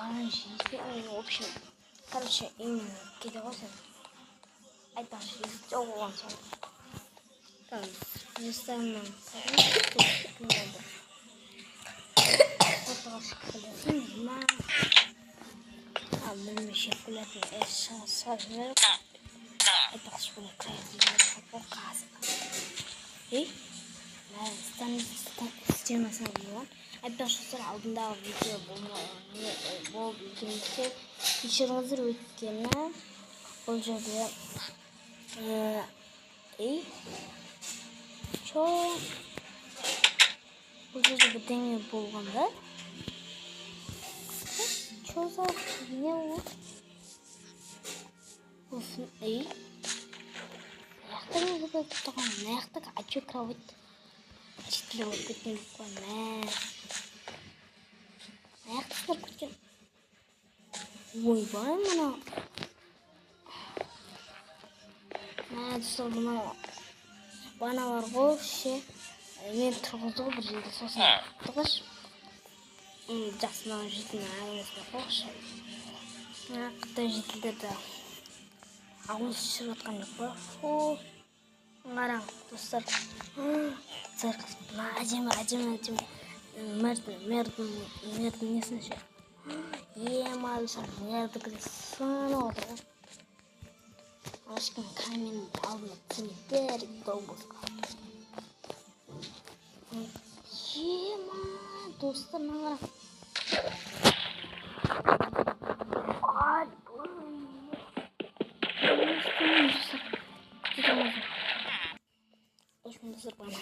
Банан жейсің, в общем, короче, үйіңнен кете ғой сен. Айтпақшы, есік жоқ болған соң. Верстагымнан бір ортаға шығып келесің, ма? Ал білмей жеп келетін, шыға жіберіп. Айтпақшы, бұны креатив қазық. Ей, стенасына болған. Айтпақшы, достар, алдындағы видео болып үлгермесе, кешіріңіздер, өйткені бұл жерде ей, чё? Бұл жерде бірдеңе болған да? Чё за фигня ол? Болсын, ей. Мына жақта не болып тұрған? Мына жақта а чё кровать? Жетіліп болып кеткен қой, мә. Мына жақта сындырып кеткен. Ойбай, мына. Мә, достар, мына бана бар ғой, ше. Мен тұрғызды ғой бір жерде, сосын тұрғыш. Жақсы, мына жетінің әңгімесіне қойшы. Мына қытай жетілдерді ауыз ішіп жатқан жоқ па? Фу. Қараң, достар. Цирк. Мына әдемі, әдемі, әдемі. Мэрдің несін ше? Ема, достар, мэрдікі де сынып отыр ғой. Ешкім камень алдына түсірмейді, долбос. Ема, достар, мына қараң. Ай, достар. Күте тұрыңыздар. Достар, бана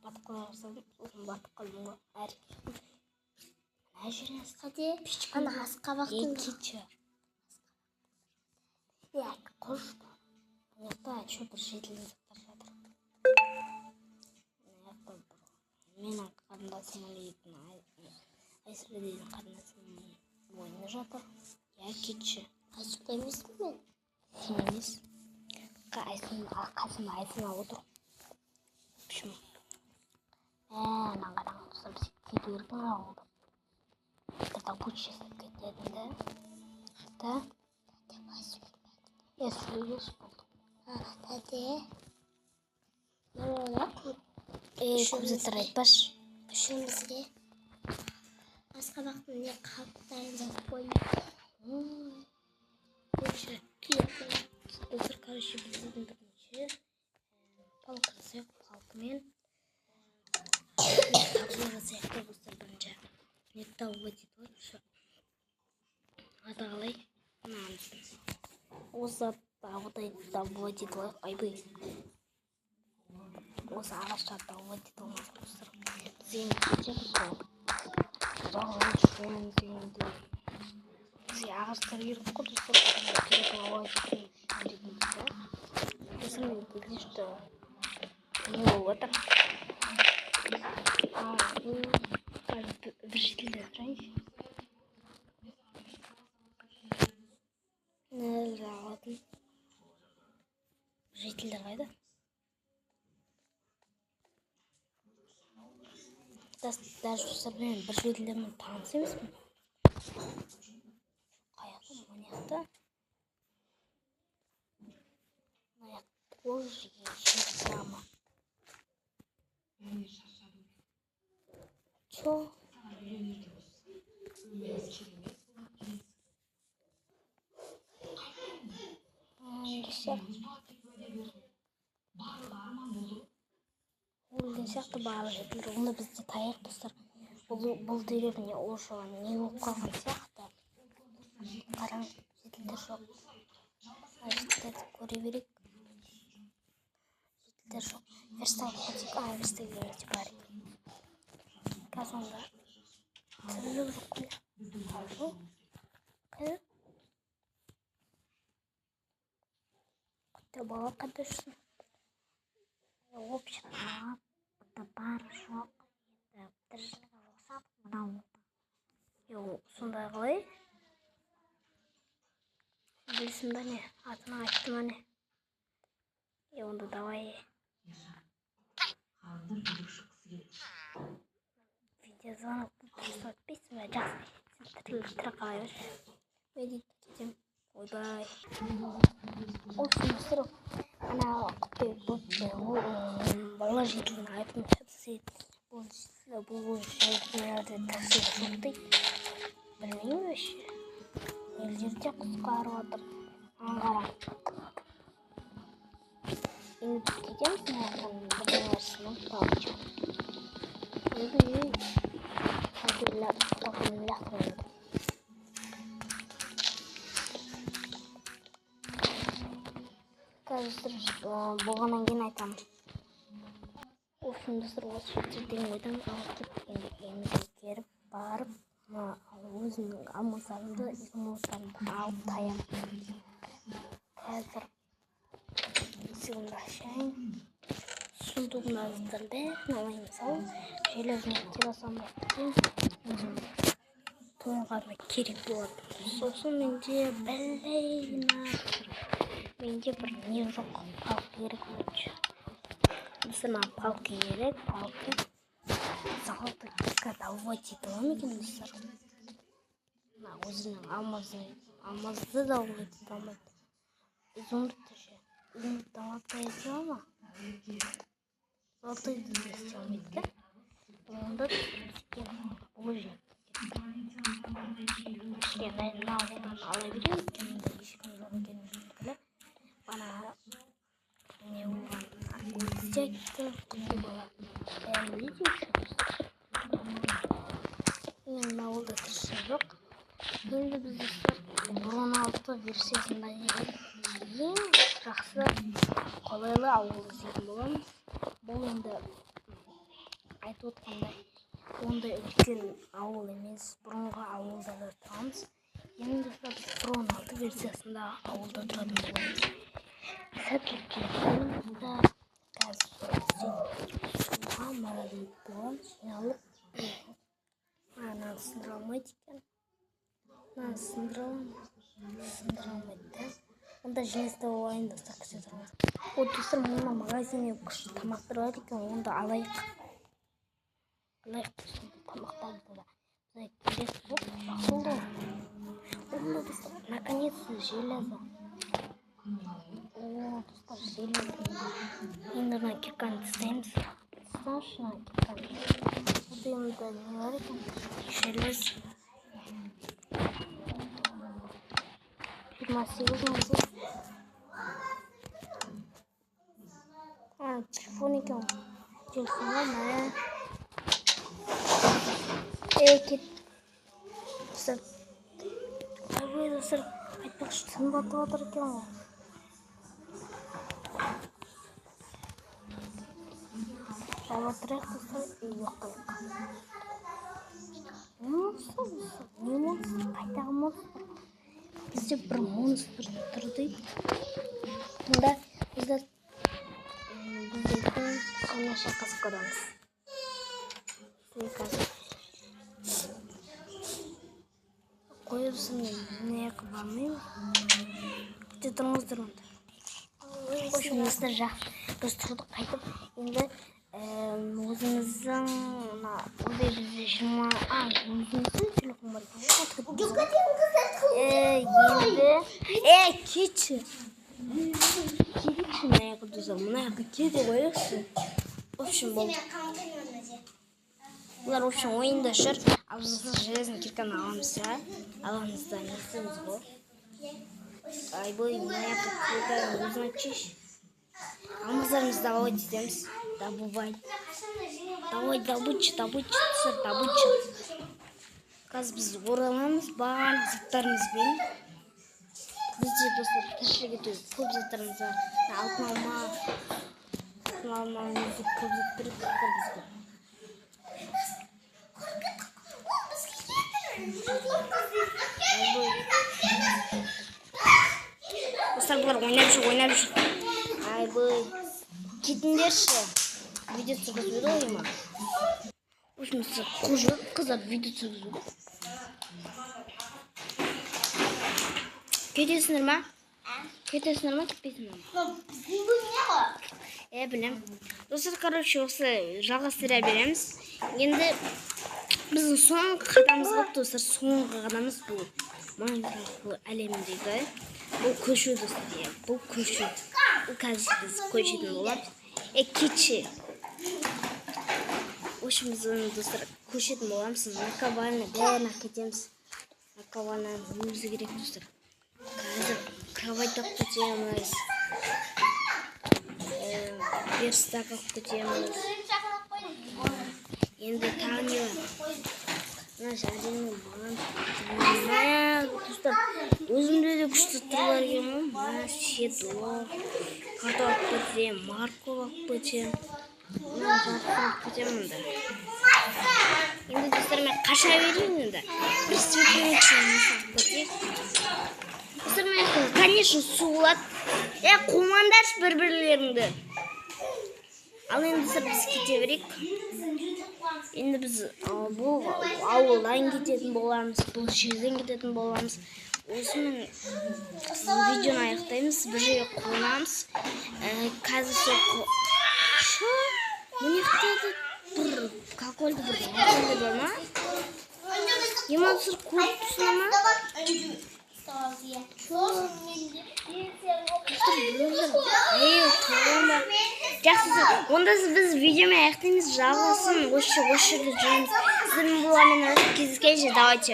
батып қала бастадым, сосын батып қалдым ғой. Әрі. Мына жеріне Қате, ана асқабақтың. Кетші. Иә, қош. Мына жақта еще бір жетілген заттар жатыр. Мына жақта бір менің қарындасым дейтін Айсұлу дейтін қарындасымның мойны жатыр. Иә, кетші. Айсұлу емеспін мен. Сен емес. Айсұлу, қасымда Айсұлу отыр. В общем, мына қараңыз, достар, бізге кету керек мына ауылды. Бір добыча жасап кететін да. Да? Иә, сөйлес болды. Тәте. Не болады? Ей, көп заттар айтпашы. Үшеумізге асқабақтың не қалыптарын жазып қойып. Короче, Киіп қойып. достар, короче, біздің бірінші палка жасайық, палкамен табло жасайық та, достар, бірінші. Не табло дейді ғой, ше. Аты қалай? Мына осы табло дейді ғой, айбай. Осы ағаштарды табло дейді ғой, достар. Біз енді кетеміз ғой. Ұзақ жол жүреміз дегенде. Бізге ағаштар керек қой, достар. Керек дейтін да. Сосын мен білдім, что не болып жатыр. Бір жетілді сұрайыншы. Нәзір алатын. Жетілдер қайда? Даже достар, мен бір жетілдермен таныс емеспін. Қаяқта? Мына жақта. Мына жақта тоже жер прямо. Чё? Достар. Өлген сияқты барлық жетілдер. Онда бізде таяқ, достар. Бұл деревня уже не болып қалған сияқты. Қараң, жетілдер жоқ. Жетілдерді көре берейік. Жетілдер жоқ. Верстак қойсақ, верстак өте бар екен. Қазір онда тірлік жоқ қой. Жоқ. Қайда? Құтты бала қайда жүрсің? В общем, мына бар жоқ. Енді тіршілігі жоқ сияқты мына ауылда. Сондай қалай? Білсің ба не? Атын айтты ма не? Онда давай. Видеозвонок дұрыс өтпейсің бе? Жақсы. Сен Тірі қала берші. Мен дейтін кетемін. Ойбай. Общем, достар, ана құттай бала жетілген айтымша бұл жерде тіршілік жоқ дейді. Білмеймін вообще. Елдер де құтқарып жатыр. Аңғара. Енді біз кетеміз мына жақтан, бірдеңелер сынып қалып. Ойбай. Лақтырып. Қазір болғаннан кейін айтамын. В общем, достар, осы жерден ойдан алып кетіп, енді үйімізге келіп барып, өзімнің алмастарымды, изумрудтарымды алып таямын. Қазір есігімді ашайын. Сундугымдағы заттардың бәрін алайын. Мысалы, железный террасамды алып кетемін. Өзім тойғаныма керек болады. Сосын менде блин, менде бір не жоқ, палка керек короче. Достар, маған палка керек, палка. Золотой кирка добывать ете аламын екен, достар. Мына өзімнің алмазды добывать ете алмайды. Изумрудты ше? Изумрудты золотой ете ала ма? Золотойды да істей алмайды да. Онда бізге булыжник керек. Кішкене мына одан ала берейін, өйткені мында ешкім жоқ екенін белгілі. Ана не болған өзі айтты, құтты бала. Бәрін біледі еще, достар. Енді мына ауылда тіршілік жоқ. Енді біз, достар, бір 16 версиясында ең жақсы қолайлы ауыл іздейтін боламыз. Бұл енді айтып отқандай ондай үлкен ауыл емес, бұрынғы ауылда тұрамыз. Енді, достар, біз бір 16 версиясындағы ауылда тұратын боламыз. Сәттілік тілеймін. Қазір суға баратын боламыз, жиналып. Мынаны сындыра алмайды екен. Мынаны сындыра ала ма? Сындыра алмайды да. Онда железді алайын, достар, күте тұрыңыз. О, достар, мына магазинде күшті тамақтар бар екен, онда алайық. Алайық, достар, тамақтарды да. Бізге керек болып, жақсы болды ғой. Онда, достар, наконец-то железо. О, достар, железо. Енді мына кирканы тастаймыз. Тастаңызшы мына кирканы. Бұл енді не бар екен? Железо. 28 мың. А, телефон екен ғой. Телефон ғой, мә. Ей, кет. Достар. Ойбай, достар, айтпақшы, түн батып жатыр екен ғой. Жауап отырайық, достар, үй ұйықтайық. Не монстр, достар? Не монстр? Қайдағы монстр? Бізде бір монстр тұр дейді. Онда біздер біздердің соны шайқасып көреміз. Қазір қойырсың, мен мына жаққа бармаймын. Күте тұрыңыздар онда. В общем, достар, жақсы. Біз тұрдық қайтып. Енді өзіміздің мына ондай бізде 20, а, өзіміздің телефон бар екен ғой. Енді кетші. Кетші мына жаққа, достар, мына жаққа кете қояйықшы. В общем, болды. Бұлар, в общем, ойында жүр. Ал біз железный кирканы аламыз да. Аламыз да, не істейміз ғой? Айбой, мына жаққа кірді, өзің айтшы. Алмаздарымызды добывать етеміз. Добывать. Давай, добыча, добыча, достар, добыча. Қазір біз ораламыз барлық заттарымызбен. Бізде, достар, тіршілік ету көп заттарымыз бар. Алтын алма, алтын алманың өзі көп зат береді, достар, бізге. Айбой. Достар, бұлар ойнап жүр, ойнап жүр. Айбой. Кетіңдерші. Видео түсіргізбеді ғой ма? В общем, қуып жіберіп, қыздар видео түсіргізуде. Кетесіңдер ма? Кетесіңдер ма, кетпейсіңдер ма? Біздің бөлме ғой. Білем. Достар, короче, осы жалғастыра береміз. Енді Біздің соңғы қадамымыз қалды, достар. Соңғы қадамымыз бұл Майнкрафт әлеміндегі бұл көшу, достар. Иә, бұл көшу. Бұл қазір біз көшетін боламыз. Е, кетші. В общем, біз оны, достар, көшетін боламыз. Наковальня, бәрін әкетеміз. Наковальняның өзі керек, достар. Қазір кровать алып кетеміз. Верстак алып кетеміз. Енді тағы не бар? Мына жәрдемнің маған, мә, достар, өзімде де күшті заттар бар екен ғой. Мә, седло, картоп алып кетемін, морковь алып кетемін. Мына жартысын алып кетемін енді. Енді, достар, мен қаша берейін енді. Бір светильник алып кетейік. Достар, мына жақта, конечно, су болады. Е, қумаңдаршы бір бірлеріңді. Ал енді, достар, біз кете берейік. Енді біз бұл ауылдан кететін боламыз, бұл жерден кететін боламыз. Осымен видеоны аяқтаймыз. Бір жерге қонамыз. Қазір сол Шы, мына жақта да бір какой-то бір нәрсе бар ма? Ема, достар, көріп тұрсыңдар ма? Достар, бұлар, ей, тоғанба. Жақсы, онда біз видеомен аяқтаймыз. Жалғасын осы жерде жүреміз. Сіздермен болған мен, кездескенше, давайте.